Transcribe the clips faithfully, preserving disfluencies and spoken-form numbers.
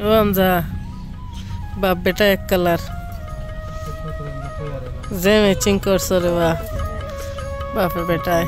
ও আমজা, বাপ বেটা এক কালার। যে ম্যাচিং করছো রে বা, বাপে বেটায়।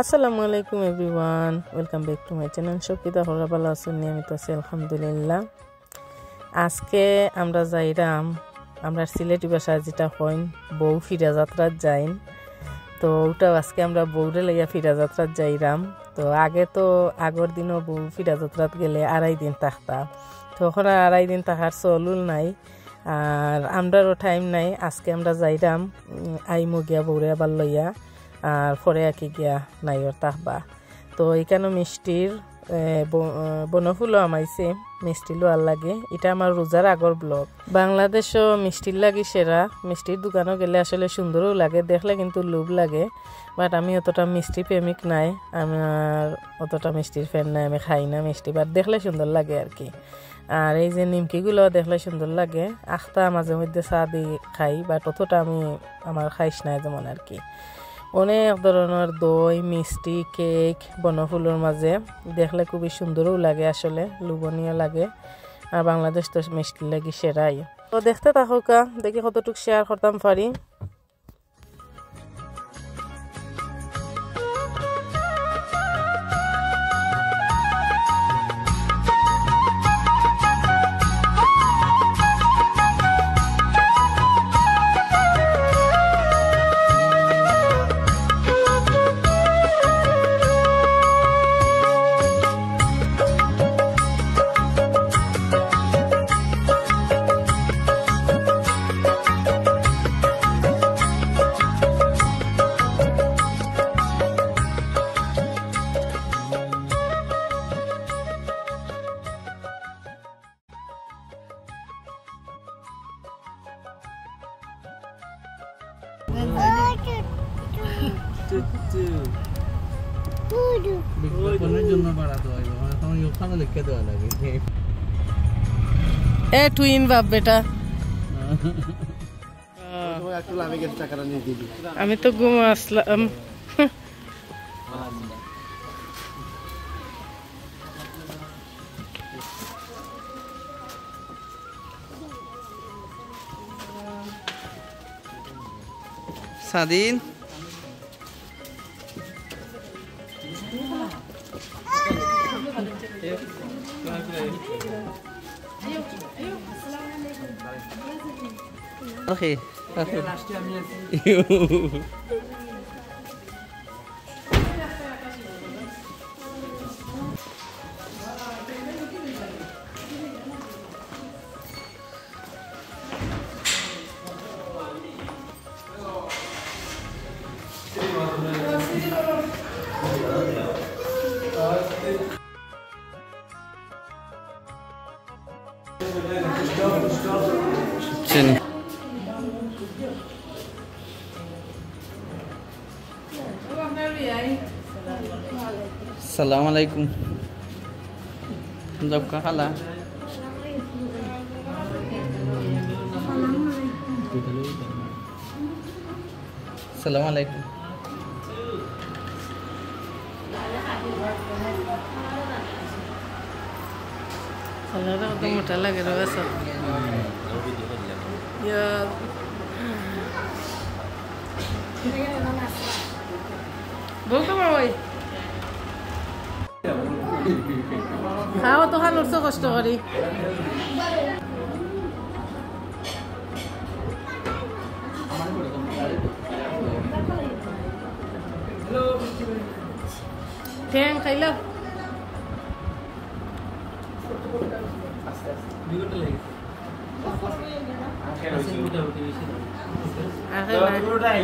আসসালামু আলাইকুম everyone, welcome back to my channel। সব কিতা খবর, ভালা আছইন নি? আমি তো আছি আলহামদুলিল্লাহ। আজকে আমরা যাইরাম, আমরা সিলেটি ভাষায় যেটা কইন, বউ ফিরা যাত্রাত যাইন। তো ওটাও আজকে আমরা বউরে লইয়া ফিরা যাত্রাত যাইরাম। তো আগে তো আগর দিনও বউ ফিরা যাত্রাত গেলে আড়াই দিন থাকতা, তো এখন আর আড়াই দিন থাকার চলুল নাই। আর আমরারও টাইম নাই, আজকে আমরা যাইরাম, উম, আইমু গিয়া বউরে আবার লইয়া, আর পরে আকি গিয়া নাইওর থাকবা। তো এখানো মিষ্টির, এ, ব-, এ, বনফুলও আমাইছে, মিষ্টি লওয়ার লাগি। এটা আমার রোজার আগর ব্লগ। বাংলাদেশও মিষ্টির লাগি সেরা, মিষ্টির দোকানও গেলে আসলে সুন্দরও লাগে, দেখলে কিন্তু লোভ লাগে, but আমি অতটা মিষ্টি প্রেমিক নাই, আমার অতটা মিষ্টির ফ্যান নাই, আমি খাই না মিষ্টি, but দেখলে সুন্দর লাগে আর কি। আর এই যে নিমকিগুলো দেখলে সুন্দর লাগে, আখতা মাঝে মধ্যে চা দি খাই, but অতটা আমি, আমার খাইস না যেমন আর কি। অনেক ধরনের দই, মিষ্টি, কেক, বনফুলর মাঝে দেখলে খুবই সুন্দরও লাগে, আসলে লোভনীয় লাগে। আর বাংলাদেশ তো মিষ্টির লাগি সেরাই। তো দেখতে থাকউক্কা, দেখি কতটুক শেয়ার করতাম পারি। বিজ্ঞাপনের জন্য বাড়াতে হয়, মানে, তখন ওখানে লিখে দেওয়া লাগে। এ টুইন বাপ বেটা। একটু লাভে গেছে, টাকাটা নিয়ে দিবি। আমি তো ঘুম আসলাম। স্বাধীন। Okay, okay. চিনি। সালাম আলাইকুম। জবকা খালা। সালাম আলাইকুম। আল্লাহ, কত মোটা লাগে রে বাসা। ইয়া। বউ কমাও ওই। খাও তো, খান উঠছো কষ্ট করি। ঠ্যাং খাইলাম। আখের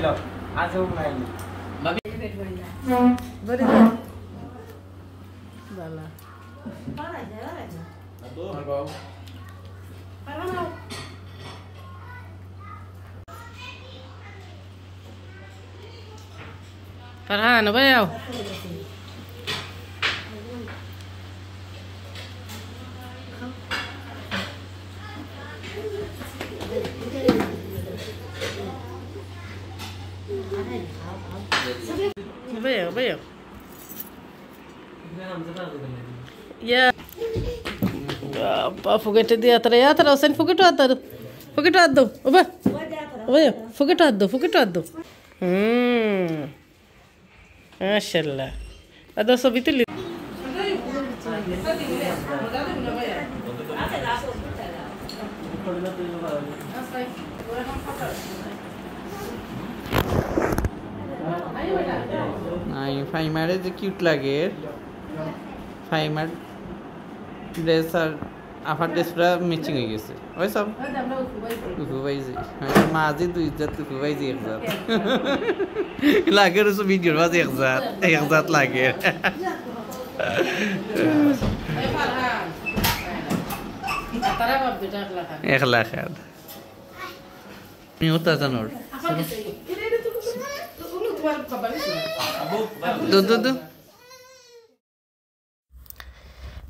না। বালা। ফারহান, ওবা আও। ওবা আও, ওবা আও। ইয়া। আব্বা, পকেটে দিয়া তারা, ইয়া তারা, হোসেন, পকেটে হাত দাও। পকেটে হাত দাও। ওবা। ওবা, পকেটে হাত দাও, পকেটে হাত দাও। হুম। মাশাআল্লাহ। আর দাও, ছবি তুলি। আই, ফাইমারে যে কিউট লাগে, ফাইমার ড্রেস আর আফার ড্রেস পুরা ম্যাচিং অই গেছে। ওই সব উফু ভাইজি। হ্যাঁ, মাঝে দুই জাত, উফু ভাইজি এক জাত। লাগে রসু ভিডিওর মাঝে এক জাত, এক জাত লাগে। এক লাখ আর। আমি ওটা জানোর। দু, দু, দু।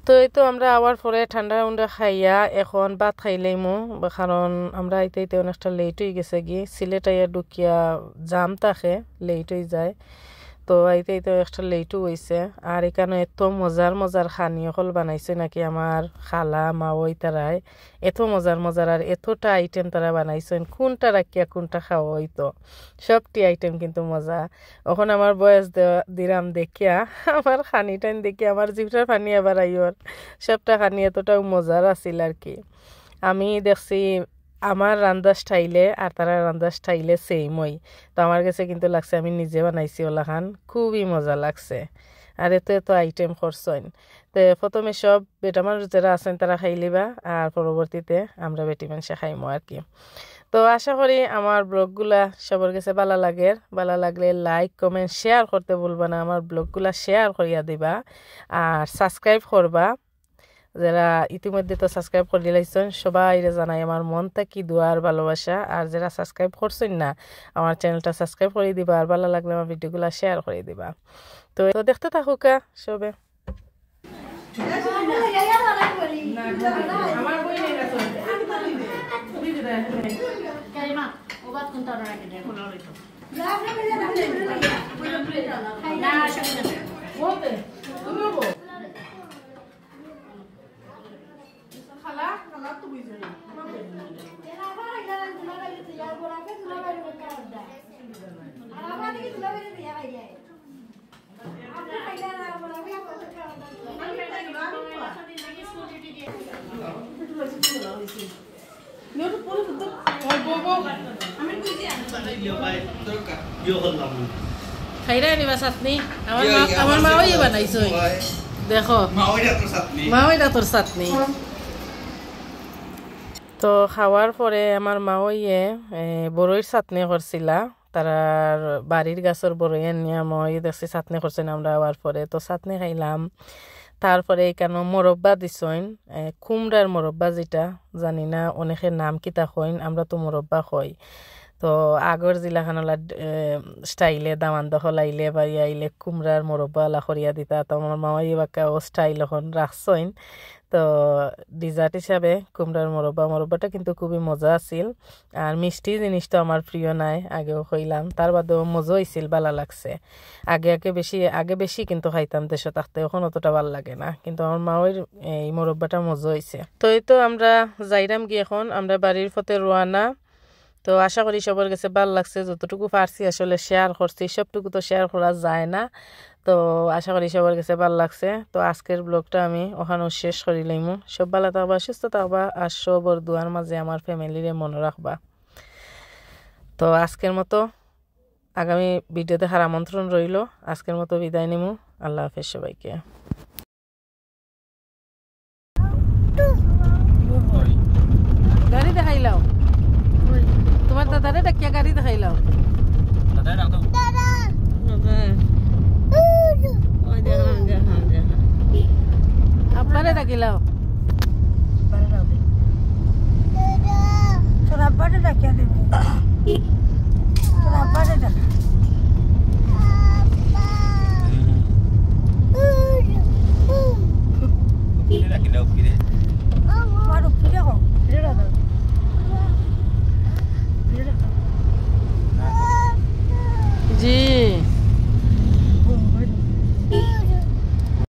তো এই তো আমরা আওয়ার পরে ঠান্ডা উন্ডা খাইয়া এখন ভাত খাইলাইমু, কারণ আমরা আইতে আইতে অনেকটা লেট অই গেছে গি। সিলেট আইয়া ঢুকিয়া জাম থাকে, লেট অই যায়। তো আইতে আইতে একটা লেটও অইছে। আর ইকানো এত মজার মজার খানি অকল বানাইছে নাকি আমার খালা মাওই তারায়, এত মজার মজার আর এতটা আইটেম তারা বানাইছইন, কোনটা রাখিয়া কোনটা খাওয়া অইতো, সবটি আইটেম কিন্তু মজা। অখন আমার বয়স দে-, দিরাম দেখিয়া, আমার খানিটাইন দেখিয়া আমার জিভটার পানি আবার আইওর। সবটা খানি এতটাও মজার আছিল আর কি। আমি দেখছি আমার রান্দার স্টাইলে আর তারার রান্দার স্টাইলে সেম অই। তো আমার গেছে কিন্তু লাগছে আমি নিজে বানাইছি অলাখান, খুবই মজা লাগছে। আর এত এত আইটেম করছইন। তে প্রথমে সব বেটা মানুষ যেরা আছইন তারা খাইলিবা, আর পরবর্তীতে আমরা বেটি মানষে খাইমু আর কি। তো আশা করি আমার ব্লগগুলা সবার গেছে বালা লাগের। বালা লাগলে লাইক, কমেন্ট, শেয়ার করতে ভুলবা না। আমার ব্লগগুলা শেয়ার করিয়া দিবা, আর সাবস্ক্রাইব করবা। যেরা ইতিমধ্যে তো সাবস্ক্রাইব করিলাইছইন, সবাইরে জানাই আমার মন থাকি দোয়া আর ভালোবাসা। আর যেরা সাবস্ক্রাইব করছইন না, আমার চ্যানেলটা সাবস্ক্রাইব করি দিবা, আর বালা লাগলে আমার ভিডিওগুলা শেয়ার করি দিবা। তো, তো দেখতে থাকুকা সবে। খাইরা নিবা চাটনি? আমার ইয়া, মা, ইয়া, আমার আমার মা ওই চাটনি বানাইছে। হয়। দেখো। মা ওই রাতর চাটনি। মা ওই রাতর চাটনি। তো খাওয়ার পরে আমার মা ওইয়ে, এ, বড়ইর চাটনি করছিলা। তারার বাড়ির গাছর বড়ই আনিয়া মা ওই দেখছি চাটনি করছইন আমরা আওয়ার পরে। তো চাটনি খাইলাম। তারপরে এখানো মোরব্বা দিছইন, এ, কুমড়ার মোরব্বা যেটা, জানি না অনেকে নাম কিতা কইন, আমরা তো মোরব্বা কই। তো আগর জিলাখান ওলা, এ, স্টাইলে দামান দখল আইলে বা ইয়া আইলে কুমড়ার মোরব্বা ওলা করিয়া দিতা। তো আমার মা ওই বাক্কা ও স্টাইল অখন রাখছইন। তো ডেজার্ট হিসাবে কুমড়ার মোরব্বা, মোরব্বাটা কিন্তু খুবই মজা আছিল। আর মিষ্টি জিনিস তো আমার প্রিয় নায়, আগেও কইলাম, তার বাদেও মজা হইছিল, ভালা লাগছে। আগে আগে বেশি, আগে বেশি কিন্তু খাইতাম দেশো থাকতে, এখন অতটা ভালা লাগে না, কিন্তু আমার মাওর এই মোরব্বাটা মজা হইছে। তো এই তো আমরা যাইরাম গিয়া, এখন আমরা বাড়ির পথে রওয়ানা। তো আশা করি সবার গেছে ভালা লাগছে, যতটুকু পারছি আসলে শেয়ার করছি, সবটুকু তো শেয়ার করা যায় না। তো আশা করি সবার গেছে ভালা লাগছে। তো আজকের ব্লগটা আমি ওখানেও শেষ করি লইমু। সব ভালা থাকবা, সুস্থ থাকবা, আর সবর দোয়ার মাঝে আমার ফ্যামিলিরে মনো রাখবা। তো আজকের মতো, আগামী ভিডিও দেখার আমন্ত্রণ রইল। আজকের মতো বিদায় নিমু। আল্লাহ হাফেজ সবাইকে। গাড়ি দেখাইলাও, তোমার দাদারে ডাকিয়া গাড়ি দেখাইলাও। দাদা, ডাক দাও। দাদা। ওই দেখো, দেখো, দেখো। আব্বারে ডাকিলাও।